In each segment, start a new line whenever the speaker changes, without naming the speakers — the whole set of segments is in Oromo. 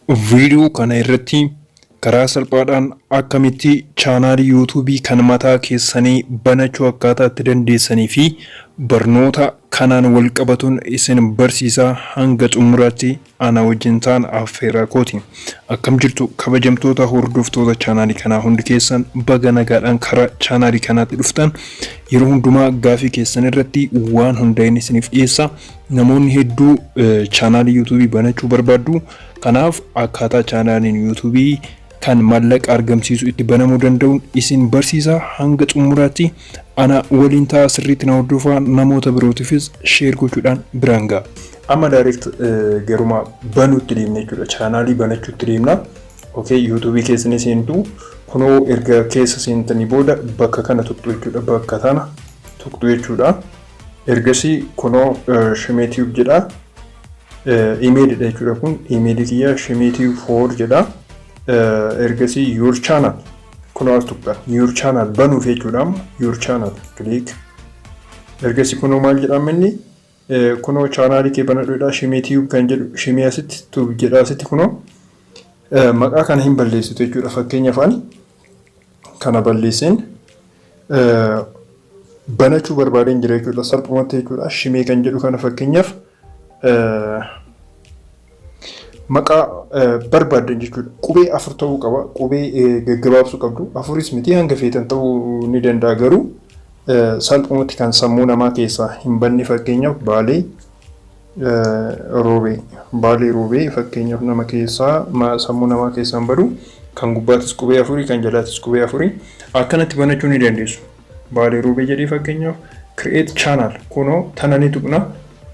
Viidiyoo kana irratti karaa salphaadhaan akkamitti chaanaalii yuutuubii kan mataa keessanii banachuu akkaataa itti dandeessanii fi barnoota kanaan wal qabatuun isin barsiisaa hanga xumuraatti ana wajjin ta'an affeerraa kooti. Akkam jirtu kabajamtoota hordoftoota chaanaalii kanaa hundi keessan baga nagaadhaan karaa chaanaalii kanaatti dhuftan yeroo hundumaa gaafii keessan irratti waan hundaa'een isiniif dhiyeessa. Namoonni hedduu chaanaalii yuutuubii banachuu barbaaddu. Kanaaf akkaataa chaanaaliin yuutuubii kan maallaqa argamsiisu itti banamuu danda'uun isin barsiisa hanga xumuraatti ana waliin ta'a sirriitti na hordofaa namoota birootiifis share gochuudhaan biraan ga'a. Amma direct garuma banuutti deemna jechuudha. Chaanaalii banachuutti deemna. Okay, yuutuubii keessa ni seentu. Kunoo erga keessa seentanii booda bakka kana tuqxu jechuudha. Bakka tana tuqxu jechuudha. Ergasii kunoo Shimee Tube jedha. Imeelidha jechuudha kun imeelii kiyya Shimee Tube 4 jedha. Ergasii your channel kunoo as tuqxa. Your channel banuuf jechuudha amma your channel click. Ergasii kunoo maal jedhama inni kunoo chaanaalii kee banadhuudha Shimee Tube kan jedhu Shimee asitti Tube jedha asitti kunoo maqaa kana hin balleessitu jechuudha. Fakkeenyaaf ani kana balleesseen banachuu barbaadeen jira jechuudha. Salphumatti jechuudha. Shimee kan jedhu kana fakkeenyaaf maqaa barbaaddan jechuudha. Qubee afur ta'uu qaba. Qubee gaggabaabsuu qabdu. Afuris miti hanga feetan ta'uu ni danda'a garuu salphumatti kan sammuu namaa keessaa hin banne fakkeenyaaf Baalee Roobee Baalee Roobee fakkeenyaaf nama keessaa sammuu namaa keessaa hin badu. Kan gubbaatis qubee afurii kan jalaatis qubee afurii akkanatti banachuu ni dandeessu. Baalee Roobee jedhee fakkeenyaaf create channel kunoo tana ni tuqna.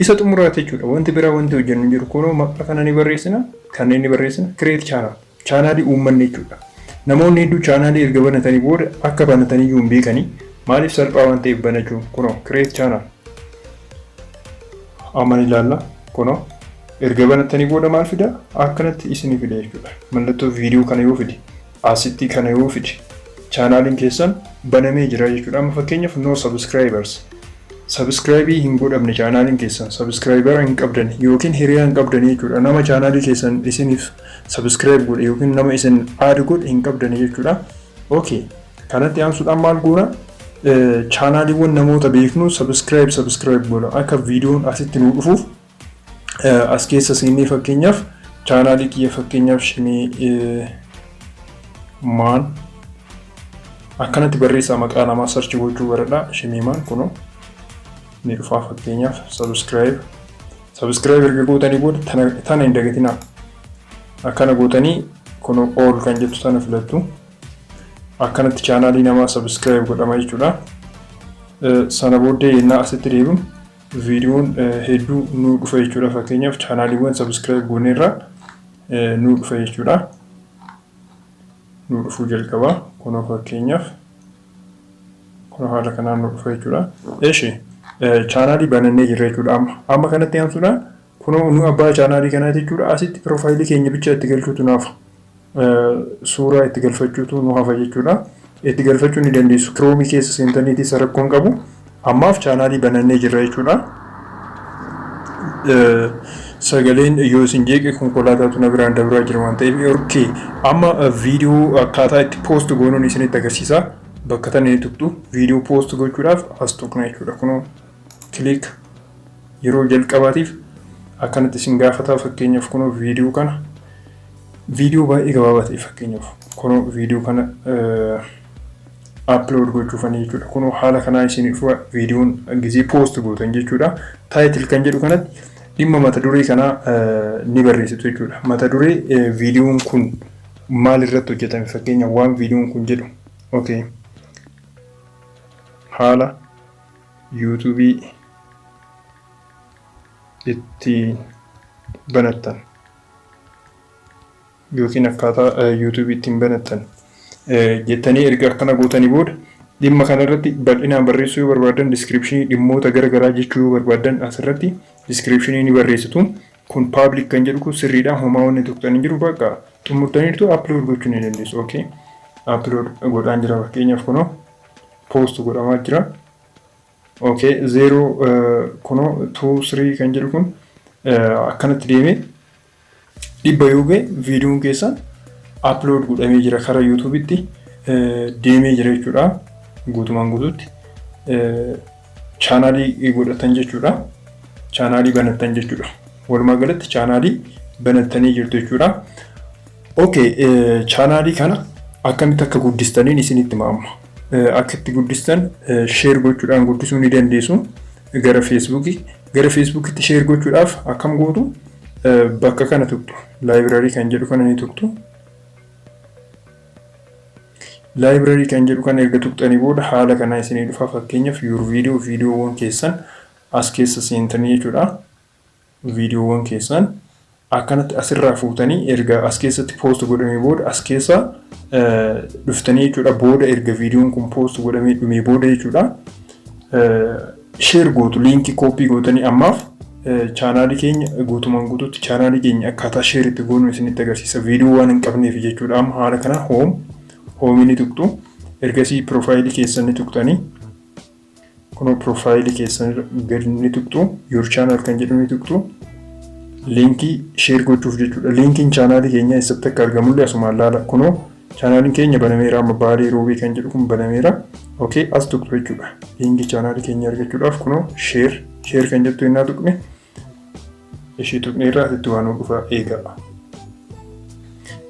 Isa xumuraati jechuudha. Wanti biraa wanti hojjennu hin jiru. Kunoo maqaa kana ni barreessina. Kanneen ni barreessina. Create channel. Chaanaalii uummanne jechuudha. Namoonni hedduu chaanaalii erga banatanii booda akka banatanii iyyuu hin beekanii. Maaliif salphaa waan ta'eef banachuun kunoo create channel. Amma ni ilaalla. Kunoo erga banatanii booda maal fida? Akkanatti isinii fida jechuudha. Mallattoo viidiyoo kana yoo fide, asitti kana yoo fide, chaanaaliin keessan banamee jira jechuudha. Amma fakkeenyaaf no subscribers. Subscribe hin godhamne chaanaaliin keessan subscriber hin qabdan yookiin hiriyaa hin qabdan jechuudha. Nama chaanaalii keessan isiniif subscribe godhe yookiin nama isin add godhe hin qabdan jechuudha. Okay. Kanatti aansuudhaan maal goona? Chaanaaliiwwan namoota beeknu subscribe godha. Akka viidiyoon asitti nu dhufuuf as keessa seennee fakkeenyaaf chaanaalii kiyya fakkeenyaaf Shimee maan akkanatti barreessaa maqaa namaa search gochuu baradhaa. Shimee maan kunoo ni dhufaa fakkeenyaaf subscribe erga gootanii booda tana hin dagatinaa. Akkana gootanii kunoo all kan jettu tana filattu. Akkanatti chaanaalii namaa subscribe godhama jechuudha. Sana booddee yennaa asitti deebinu viidiyoon hedduu nu dhufa jechuudha. Fakkeenyaaf chaanaaliiwwan subscribe gooneerraa nu dhufa jechuudha. Nu dhufuu jalqaba. Kunoo fakkeenyaaf kunoo haala kanaan nu dhufa jechuudha. Eshi chaanaalii banannee jirra jechuudha amma. Amma kanatti aansuudhaan kunoo nu abbaa chaanaalii kanaati jechuudha. Asitti piroofaayilii keenya bicha itti galchuutu naaf suuraa itti galfachuutu nu hafa jechuudha. Itti galfachuu ni dandeessu. Kiroomii keessa seentaniiti isa rakkoon qabu. Ammaaf chaanaalii banannee jirra jechuudha. Sagaleen yoo isin jeeqe konkolaataatu na biraan dabraa jira waan ta'eef. Okay. Amma viidiyoo akkaataa itti post goonuun isinitti agarsiisa. Bakka tana ni tuqxu. Viidiyoo post gochuudhaaf as tuqna jechuudha. Kunoo click yeroo jalqabaatiif akkanatti isin gaafataa fakkeenyaaf kunoo viidiyoo kana viidiyoo baay'ee gabaabaa ta'e fakkeenyaaf kunoo viidiyoo kana upload gochuufanii jechuudha. Kunoo haala kanaa isin dhufa viidiyoon gizee post gootan jechuudha. Title kan jedhu kanatti dhimma mata duree kanaa ni barreessitu jechuudha. Mata duree viidiyoon kun maal irratti hojjetame fakkeenya waan viidiyoon kun jedhu. Okay. Haala yuutuubii ittiin banattan yookiin akkaataa yuutuubii ittiin banattan jettanii erga akkana gootanii booda dhimma kanarratti bal'inaan barreessuu yoo barbaadan description dhimmoota gara garaa jechuu yoo barbaadan asirratti description ni barreessitu. Kun public kan jedhu kun sirriidha. Homaa wanni tuqxanii jiru bakka xumurtaniirtu upload gochuu ni dandeessu. Okay. Upload godhaan jira fakkeenyaaf kunoo post godhamaa jira. Okay, 0 kunoo 2 3 kan jedhu kun akkanatti deemee 100 yoo ga'e, viidiyoon keessan upload godhamee jira, karaa YouTubeitti deemee jira jechuudha. Guutumaan guutuutti chaanaalii godhatan jechuudha. Chaanaalii banattan jechuudha. Walumaa galatti chaanaalii banattanii jirtu jechuudha. Okay, chaanaalii kana akkamitti akka guddistaniin isinitti hima. Akka itti guddistan share gochuudhaan guddisuu ni dandeessu. Gara Feesbuukii. Gara Feesbuukitti share gochuudhaaf akkam gootu? Bakka kana tuqxu. Library kan jedhu kana ni tuqxu. Library kan jedhu kana erga tuqxanii booda haala kanaa isinii dhufa. Fakkeenyaaf, your video, viidiyoowwan keessan as keessa seentanii jechuudha. Viidiyoowwan keessan akkanatti asirraa fuutanii, erga as keessatti post godhamee booda, as keessa dhuftanii jechuudha. Booda erga viidiyoon kun post godhamee dhumee booda jechuudha. Share gootu, liinkii copy gootanii. Ammaaf chaanaalii keenya guutumaan guutuutti, chaanaalii keenya akkaataa share itti goonu isinitti agarsiisa. Viidiyoo waan hin qabneef jechuudha. Amma haala kana home ni tuqxu. Ergasii piroofaayilii keessan ni tuqxanii, kunoo piroofaayilii keessan gadi ni tuqxu. Your channel kan jedhu ni tuqxu. Liinkii share gochuuf jechuudha. Liinkiin chaanaalii keenya eessatti akka argamullee asumaan laala. Kunoo chaanaaliin keenya banameera amma, Baalee Roobee kan jedhu kun banameera. Okay, as tuqxu jechuudha. Liinkii chaanaalii keenya argachuudhaaf kunoo share kan jettu innaa tuqne, ishii tuqne irraa asitti waan dhufa eegaa.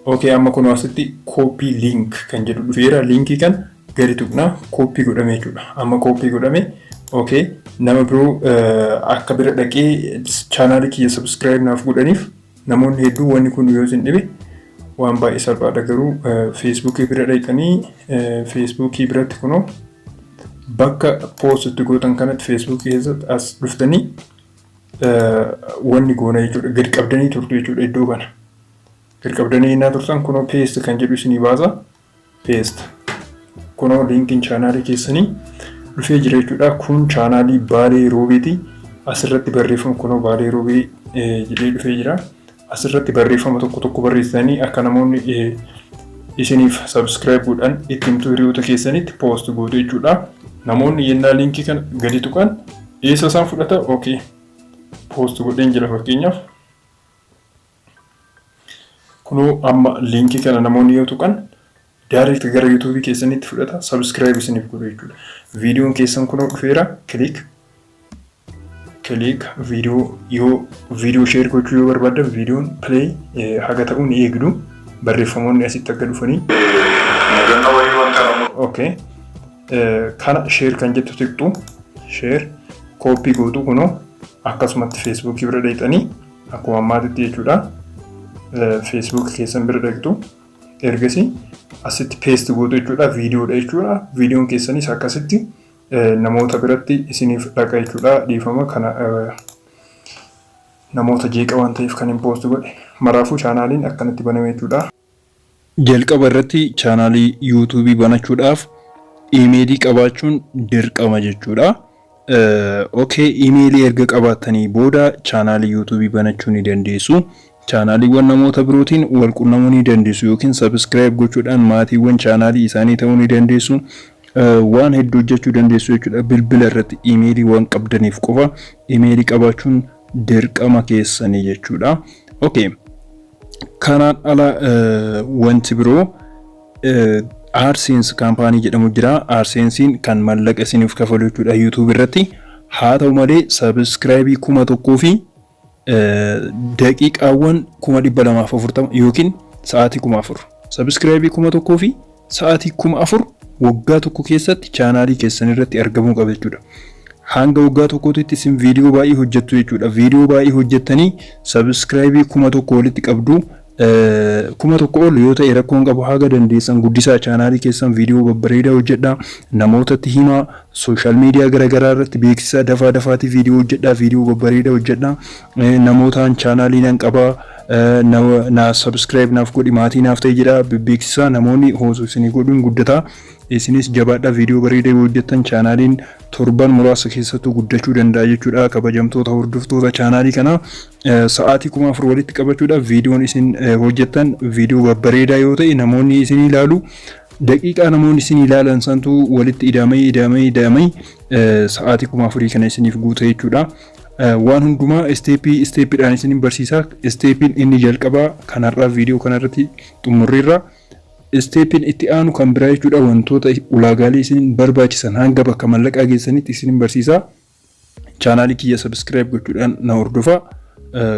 Okay, amma kunoo asitti copy link kan jedhu dhufeera. Liinkii kan gadi tuqnaa, copy godhame jechuudha. Amma copy godhame. Okay, nama biroo akka bira dhaqee chaanaalii kiyya subscribe naaf godhaniif, namoonni hedduu wanni kun yoo isin dhibe, waan baay'ee salphaadha garuu, Feesbuukii bira dhaqanii, Feesbuukii biratti kunoo bakka post itti gootan kanatti, Feesbuukii keessatti as dhuftanii wanni goona jechuudha. Gadi qabdanii turtu jechuudha iddoo kana. Gadi qabdanii innaa turtan kunoo paste kan jedhu isinii baasa. Paste. Kunoo liinkiin chaanaalii keessanii dhufee jira jechuudha. Kun chaanaalii Baalee Roobeeti. Asirratti barreeffama kunoo Baalee Roobee jedhee dhufee jira. Asirratti barreeffama tokko tokko barreessanii akka namoonni isiniif subscribe godhan itti himtuu, hiriyoota keessanitti post gootu jechuudha. Namoonni yennaa liinkii kana gadi tuqan eessa isaan fudhata? Okay. Post godheen jira fakkeenyaaf. Kunoo amma liinkii kana namoonni yoo tuqan direct gara YouTubeii keessanitti fudhata, subscribe isiniif godhu jechuudha. Viidiyoon keessan kunoo dhufeera. Click click. Viidiyoo yoo viidiyoo share gochuu yoo barbaaddan, viidiyoon play haga ta'uu ni eegdu, barreeffamoonni asitti akka dhufanii. Okay. Kana share kan jettu tuqxu, share copy gootu, kunoo akkasumatti Feesbuukii bira dhaqxanii akkuma ammaatitti jechuudha. Feesbuukii keessan bira dhaqxu, ergasii asitti paste gootu jechuudha. Viidiyoodha jechuudha. Viidiyoon keessanis akkasitti namoota biratti isiniif dhaqa jechuudha. Dhiifama, kana namoota jeeqa waan ta'eef kan hin post godhe. Maraafuu chaanaaliin akkanatti baname jechuudha. Jalqaba irratti chaanaalii YouTubeii banachuudhaaf iimeelii qabaachuun dirqama jechuudha. Okay, iimeelii erga qabaattanii booda chaanaalii YouTubeii banachuu ni dandeessu. Chaanaaliiwwan namoota birootiin wal qunnamuu ni dandeessu yookiin subscribe gochuudhaan maatiiwwan chaanaalii isaanii ta'uu ni dandeessu. Waan hedduu hojjechuu dandeessu jechuudha. Bilbila irratti iimeelii waan qabdaniif qofa, iimeelii qabaachuun dirqama keessanii jechuudha. Okay. Kanaan ala wanti biroo AdSense kaampaanii jedhamu jira. AdSense'n kan maallaqa isiniif kafalu jechuudha YouTube irratti. Haa ta'u malee subscribeii 1000 fi daqiiqaawwan 240,000 yookiin sa'aatii 4000. Subscribeii 1000 fi sa'aatii 4000 waggaa tokko keessatti chaanaalii keessan irratti argamuu qaba jechuudha. Hanga waggaa tokkootti isin viidiyoo baay'ee hojjettu jechuudha. Viidiyoo baay'ee hojjettanii subscribeii 1000 walitti qabdu. 1000 ol yoo ta'e rakkoon qabu. Haga dandeessan guddisaa chaanaalii keessan, viidiyoo babbareedaa hojjedhaa, namootatti himaa, social media garaagaraa irratti beeksisaa, dafaa dafaatii viidiyoo hojjedhaa, viidiyoo babbareedaa hojjedhaa, namootaan chaanaalii nan qabaa, na subscribe naaf godhi, maatii naaf ta'e jedhaa beeksisaa. Namoonni hoosuu isinii godhuun guddataa. Isinis jabaadhaa, viidiyoo bareedaa yoo hojjettan chaanaaliin torban muraasa keessattuu guddachuu danda'a jechuudha. Kabajamtoota hordoftoota chaanaalii kanaa, sa'aatii 4000 walitti qabachuudhaaf viidiyoon isin hojjettan viidiyoo babbareedaa yoo ta'e, namoonni isin ilaalu. Daqiiqaa namoonni isin ilaalan santu walitti ida'amee ida'amee ida'amee sa'aatii 4000 kana isiniif guuta jechuudha. Waan hundumaa step stepiidhaan isin barsiisa. Stepiin inni jalqabaa kanarraa viidiyoo kanarratti xumurreerra. Stepiin itti aanu kan biraa jechuudha, wantoota ulaagaalee isin barbaachisan hanga bakka mallaqaa geessanitti isin barsiisa. Chaanaalii kiyya subscribe gochuudhaan na hordofaa.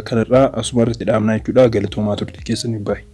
Kanarraa asuma irratti dhaabnaa jechuudha. Galatoomaa, turtii keessanii baay'ee.